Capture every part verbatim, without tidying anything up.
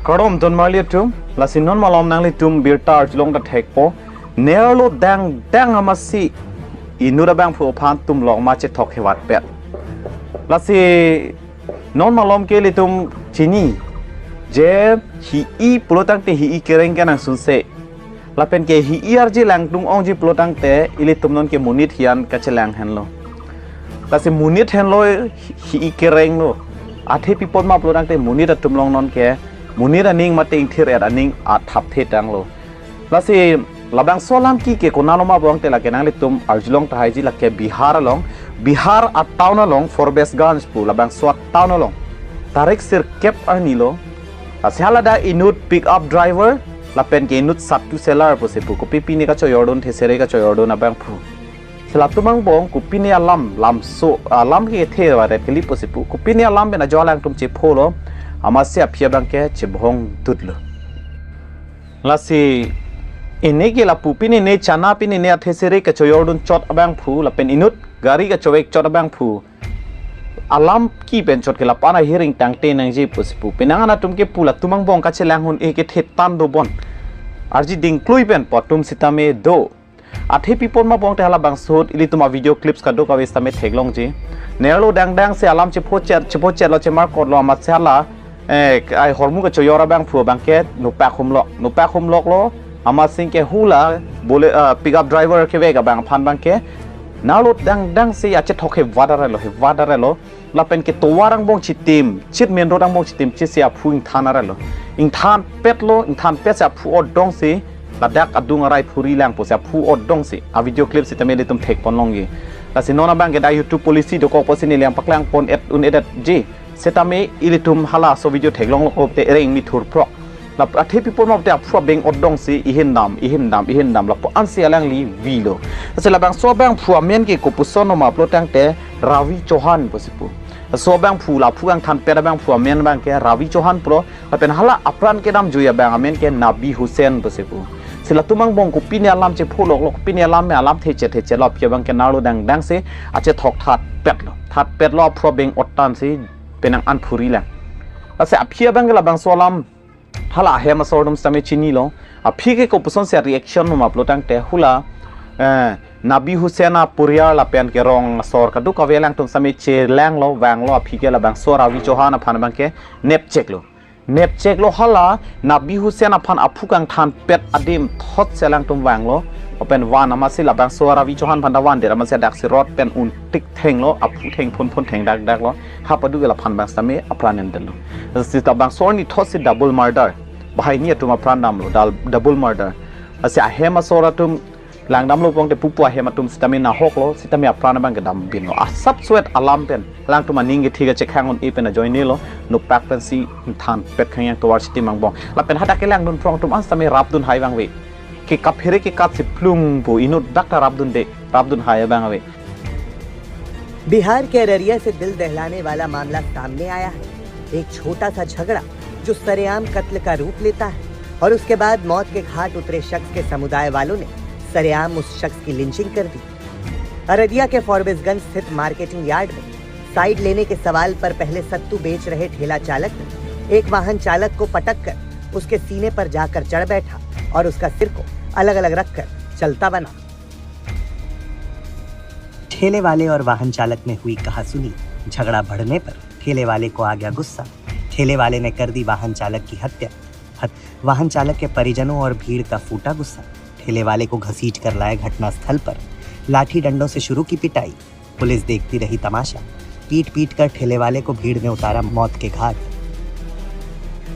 Kardom donmarli atum, lasi non malom nanglitum birta arjulong ta thekpo, nerlo dangdang amatsi inut abangphu aphan tum lok ma chethok hevat pet. Lasi non malom ke ilitum chini, je hi-i pulo tangte hi-i kereng ke nangsunse. Lapen ke hi-i arje langdun ongji pulo tangte ilitum non ke monit hian kachelang henlo. Lasi monit henlo hi-i kereng lo. Athe pi apot ma pulo tangte monit atum along non ke monit aning mate ingthir-et aning athapthe tanglo. Lasi labangso alam ki ke konatlo ma pulo tangte lake nanglitum arjulong tahaiji, lake Bihar along, Bihar a-town along, Forbesganj pu labangso a-town along. Tarik sirkep arni lo. Lasi haladak inut pick up driver lapen ke inut sattu seller pusi pu, kopi pine kachoyordun, thesere kachoyordun abangphu. Si latum angbong kopine alam, lamso alam kethe varet kali pusi pu, kopine alam pen ajo alangtum chepholo, amatsi aphi abang ke chebhong dutlo. Lasi pine ke lapu, pine ne chana, pine ne athesere kachoyordun chot abangphu lapen inut gari kachovek chot abangphu, alam ki pen chot ke lapu-an ahiring tangte nangji pusi pu. Penang an atum ke pu latum angbong kachelang un-e kethe tan do bon. Arji dingklui pen pu atum sitame do. Athe pi apot ma pulo tangte halabangso ahut ilitum a-video clips kadokave sitame theklongji. Nerlo dangdang si alam chepho chet, chepho chet lo, chemar kot lo, amatsi hala, eh, ai hormu kachoyor abangphu abang ke nopak humlok, nopak humlok lo, amatsi ke hula bole, ah, pick up driver kevek abang aphan abang ke nerlo dangdang si achethok hevat arelo, hevat arelo. Lapen ke tovar angbong chitim chit, main road angbong chitim chit si aphu ingthan arelo. Ingthan pet lo, ingthan pet si aphu odong si ladak adung arai phuri lang pusi aphu odong si a-video clip sitame ilitum thekpon longji. Lasi non abang ke dak YouTube policy dokok pusi neli nangpaklang pon-et un-edetji. Sitame ilitum halaso video theklonglo kopte ereng mithur prok. Lap athe pi apot ma pulote aphu abeng odong si ihin dam, ihin dam, ihin dam, lapu-an si alangli vilo. Lasi labangso abangphu amen ke kopuson lo ma pulo tangte Ravi Chauhan pusi pu. Laso abangphu, laphu kangthan pet abangphu amen abang ke Ravi Chauhan pulo. Lapen hala apran kedamjui abang amen ke Nabi Hussain pusi pu. Si latum angbong kopine alam chepholok lo, kopine alam me alam thechet thechet lo, aphi abang ke nerlo dangdang si achethok that pet lo. That pet lo, aphu abeng otan si penang an phuri lang. Lasi aphi abang ke labangso alam hala ahem asor atum sitame chinilo. Aphi ke kopuson si reaction lo ma pulo tangte hula, eh, Nabi Hussain aporial lapen ke rong asor kadokave alangtum sitame chelanglo, vanglo, aphi ke labangso Ravi Chauhan aphan abang ke nepchek lo. Nepchek lo, hala Nabi Hussain aphan aphu kangthan pet adim thot si alangtum vanglo. Lapen van amatsi labangso Ravi Chauhan aphan ta vandet amatsi dak si rot pen un tik thenglo, aphu thengphun phun thengdakdak lo. Hapadu ke laphan abang sitame apran endetlo. Si labangso arni thot si double murder. Banghini atum apran damlo, dal-, double murder. Lasi ahem asor atum langdamlo pulote pupu ahem atum sitame nahok lo, sitame apran abang kedam binlo. Asap suet alam pen alangtum aning kethe kachekhang un-e pen ajoine lo, nopak pensi ingthan pet khang yang tovar chitim angbong. Lapen hadak kelangdun phrong atum an sitame rapdun hai abang ave. Ke kaphere ke kat si plung pu, inut dak ta rapdunde, rapdun hai abang ave. Bihar के अररिया से दिल दहलाने वाला मामला सामने आया है। एक छोटा सा झगड़ा जो सरेआम कत्ल का रूप लेता है और उसके बाद मौत के घाट उतरे शख्स के समुदाय वालों ने सरेआम उस शख्स की लिंचिंग कर दी। अररिया के फॉरबिसगंज स्थित मार्केटिंग यार्ड में साइड लेने के सवाल पर पहले सत्तू बेच रहे ठेला चालक ने एक वाहन चालक को पटक कर उसके सीने पर जाकर चढ़ बैठा और उसका सिर को अलग-अलग रखकर चलता बना। ठेले वाले और वाहन चालक में हुई कहासुनी। झगड़ा बढ़ने पर ठेले वाले को आ गया गुस्सा। ठेले वाले ने कर दी वाहन चालक की हत्या। हत-, वाहन चालक के परिजनों और भीड़ का फूटा गुस्सा। ठेले वाले को घसीट कर लाए घटनास्थल पर। लाठी डंडों से शुरू की पिटाई। पुलिस देखती रही तमाशा। पीट पीट कर ठेले वाले को भीड़ ने उतारा मौत के घाट।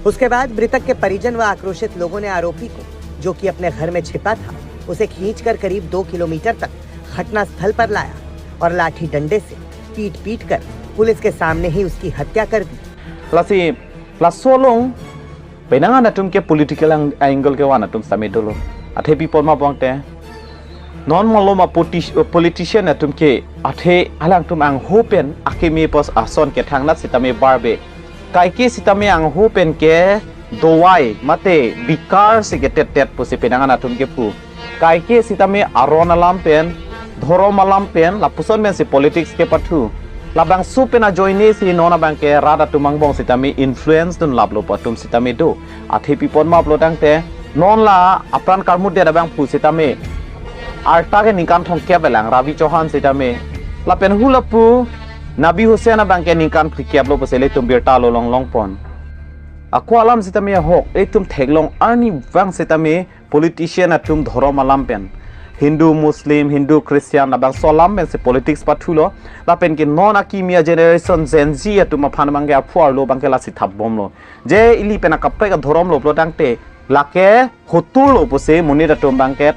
उसके बाद मृतक के परिजन व आक्रोशित लोगों ने आरोपी को, जो कि अपने घर में छिपा था, उसे खींचकर करीब दो किलोमीटर तक घटनास्थल पर लाया और लाठी डंडे से पीट पीट कर पुलिस के सामने ही उसकी हत्या कर दी। Lasi laso along penang an atum ke political ang-, angle kevan atum sitame dolo. Athe pi apot ma pulote non malom a-politi-, politician atum ke athe alangtum angho pen akeme pos ason kethangnat sitame barbe. Kaike sitame angho pen ke dawai mate bikar si ketet tet pusi penang an atum kepu. Kaike sitame aron alam pen, dhorom alam pen, lapuson pensi politics kepathu. Labangso pen ajoine si non abangke rat atum angbong sitame influence dunlaplo pu atum sitame do. Athe pi apot ma pulo tangte non la apran karmutdet abangphu sitame arta ke ningkan thomkep elang Ravi Chauhan sitame. Lapen hula pu Nabi Hussain abangke ningkan phlikep lo pusi ilitum birta lo longlong pon. Ako alam sitame ahok, ilitum theklong arnivang sitame politician atum dhorom alam pen, Hindu, Muslim, Hindu, Christian, labangso alam pensi politics pathulo. Lapen ke non akimi a-generation Gen Z atum aphan abangke aphu arlo abangke lasi thapbomlo. Je ili pen akaprek adhorom lo pulo tangte lake hotur lo pusi monit atum abangke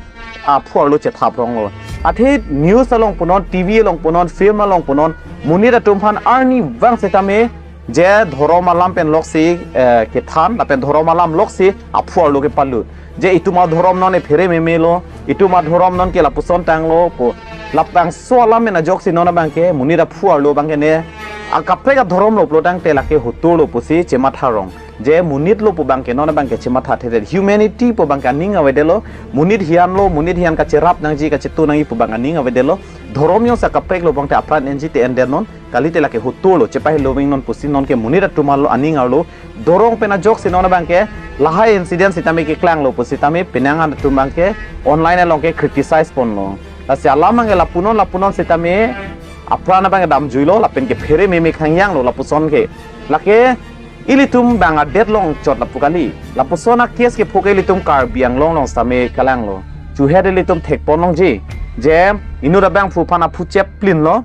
aphu arlo chethapronglo. Athe news along punon, T V along punon, film along punon, monit atum aphan arnivang sitame je dhorom alam pen loksi, eh, kethan, lapen dhorom alam loksi aphu arlo kepalut. Je itum adhorom non ephere meme lo, itum adhorom non ke lapuson tanglo pu. Labangso alam pen ajoksi non abangke monit aphu arlo abangke ne akaprek adhorom lo pulo tangte lake hotur lo pusi chematha rong. Je monit lo pu abangke non abangke chematha thedet. Humanity pu abangke aning avedetlo, monit hiyan lo, monit hiyan kacherap nangji, kachetu nangji pu abang aning avedetlo. Dhorom jongsi akaprek lo abangte apran enji te endet non, kalite lake hotur lo, chepahelo ving non pusi non ke monit atum arlo aning arlo dorong pen ajoksi non abangke lahai incident sitame keklanglo pu sitame penang an atum abangke online along ke criticize ponlo. Lasi alam abangke lapunon lapunon sitame apran abangke damjuilo, lapen ke phere meme khangjang lo lapuson ke. Lake ilitum bang adet longchot lapu kali. Lapuson a-case kepho ke ilitum Karbi Anglong along sitame kalanglo. Chuhet ilitum thekpon longji. Je inut abangphu aphan aphu cheplinlo.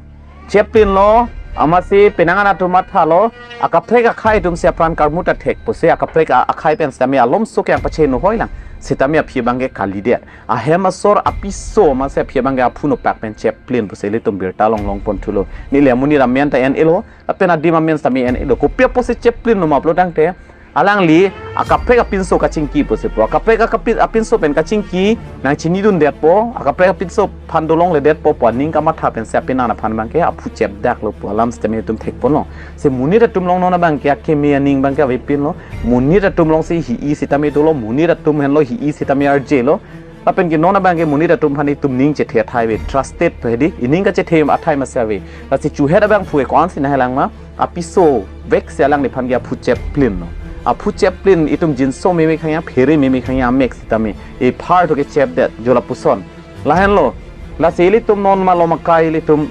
Cheplinlo, amatsi penang an atum mathalo, akaprek akhei atum si apran karmut ta thek pusi, akaprek a-, akhei pen sitame alomso ke angpache no hoilang, sitame aphi abangke kalidet. Ahem asor apiso amatsi aphi abangke aphu nopak pen cheplin pusi ilitum birta longlong ponthulo. Neli amonit amen ta en-elo, lapen adim amen sitame en-elo. Kopi apotsi cheplinlo ma pulo tangte, alangli akaprek apinso kachingki pusi pu. Akaprek akapi-, apinso pen kachingki nangchinidundetpo, akaprek apinso aphan dolongledetpo pu aning kamatha pensi apenan aphan abangke aphu chepdaklo pu alam sitame itum thekponlo. Si monit atum along non abangke akeme aning abangke avepinlo. Monit atum alongsi hi-i sitame dolo, monit atum henlo hi-i sitame arjelo. Lapen ke non abangke monit atum aphan itum ning chethe athai ave, trusted pu hedi, ining kachethe athai masi ave. Lasi chuhet abangphu e ko-ansi nanghelang ma, apiso vek si alangliphan ke aphu cheplinlo. Aphu cheplin itum jinso meme khangjang, phere meme khangjang amek sitame. Ephar to kechepdet, jo lapuson. Lahenlo, lasi ilitum non malom akai ilitum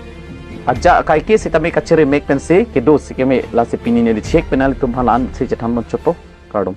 aja akai ke sitame kachere mek pensi, kedo si keme lasi pini neli chek pen ilitum aphan la-ansi chethan ponchotpo, kardom.